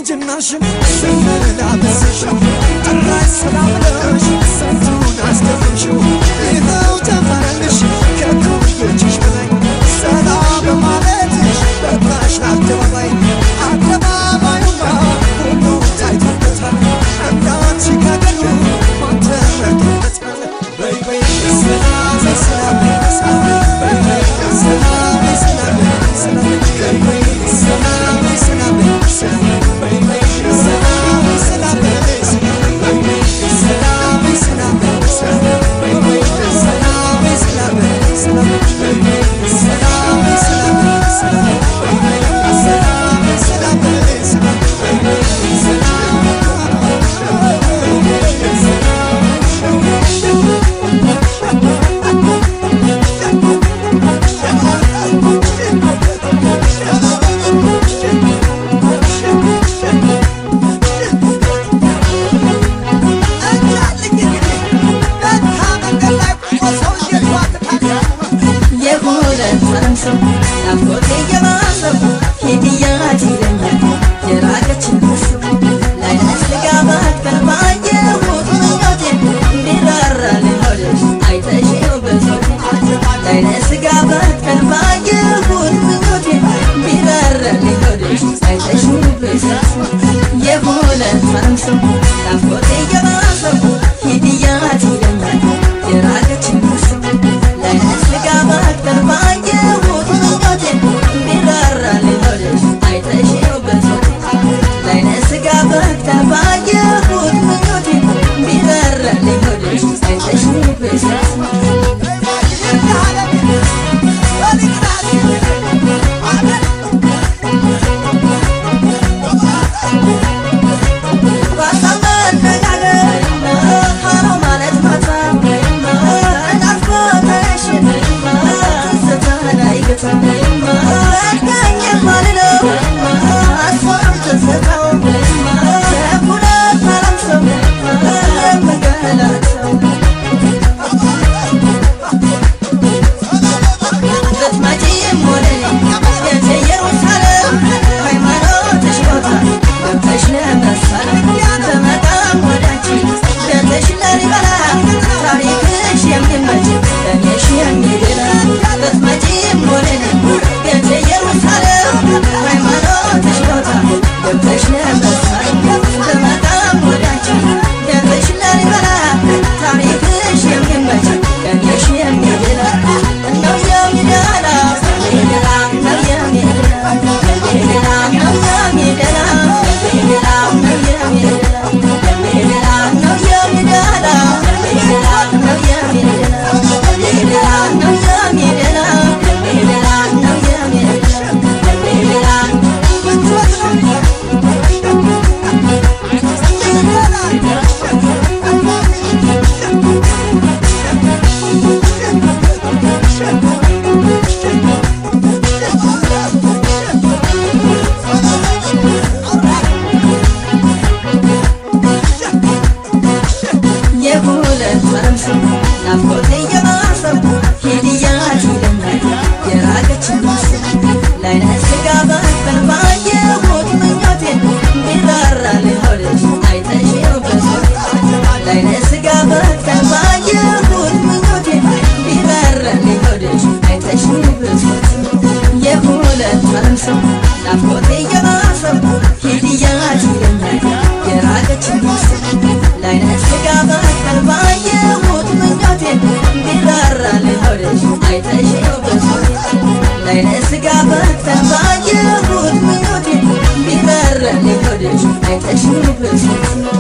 ቁንጅናሽን ስንላበስሽ ጭራሽ ሰላም ብለሽ ስንቱን አስደምምሽው። ይኸው ተማረልሽ ከኩዮችሽ በላይ፣ ሰላም በማለትሽ በቃሽ አደባባይ። አደባባዩማ ሁሉ ታይቶበታል፣ እንዳንቺ ካገሩ ማን ተመርጦበታል? በይ በይ ሰላም ሰላም ሰላም፣ በይ በይ ሰላም ሰላም ሰላም፣ በይ በይ ሰላም ሰላም ሰላም፣ በይ በይ ሰላም ሰላም ሰላም፣ በይ በይ ሰላም ሰላም ሰላም፣ በይ በይ ሰላም ሰላም ሰላም፣ በይ በይ ሰላም ሰላም ሰላም፣ በይ በይ ሰላም ሰላም ሰላም፣ በይ በይ ሰላም። የሁለት ዓለም ሰው ናፍቆቴ እየባሰው ሂድያት ይለኛል የራቀችን ሰው። ላይነ ስጋ ባቀል ባየሁት ምኞቴ ቢራራልኝ ሆድሽ አይተሽው ብሶቴ። ላይነ ስጋ ባቀል ባየሁት ምኞቴ ቢራራልኝ ሆድሽ አይተሽው ብሶቴ። የሁለት ዓለም ሰው ናፍቆቴ እየባሰው ሂድያት ይለኛል የራቀችን ሰው። ላይነ ስጋ ባቀል ባየሁት ምኞቴ ቢራራልኝ ሆድሽ አይተሽው ብሶቴ። ላይነ ስጋ ባቀል ባየሁት ምኞቴ ቢራራልኝ ሆድሽ አይተሽው ብሶቴ። የሁለት ዓለም ሰው ናፍቆቴ እየባሰው ሂድያት ይለኛል የራቀችን ሰው። ላይነ ስጋ ባቀል ባየሁት ምኞቴ ቢራራልኝ ሆድሽ አይተሽው ብሶቴ። ላይነ ስጋ ባቀል ባየሁት ምኞቴ ቢራራልኝ ሆድሽ አይተሽው ብሶቴ። የሁለት ዓለም ሰው ናፍቆቴ እየባሰው ሂድያት ይለኛል የራቀችን ሰው። ላይነ ስጋ ባቀል ባየሁት ምኞቴ ቢራራልኝ ሆድሽ አይተሽው ብሶቴ። ላይነ ስጋ ባቀል ባየሁት ምኞቴ ቢራራልኝ ሆድሽ አይተሽው ብሶቴ።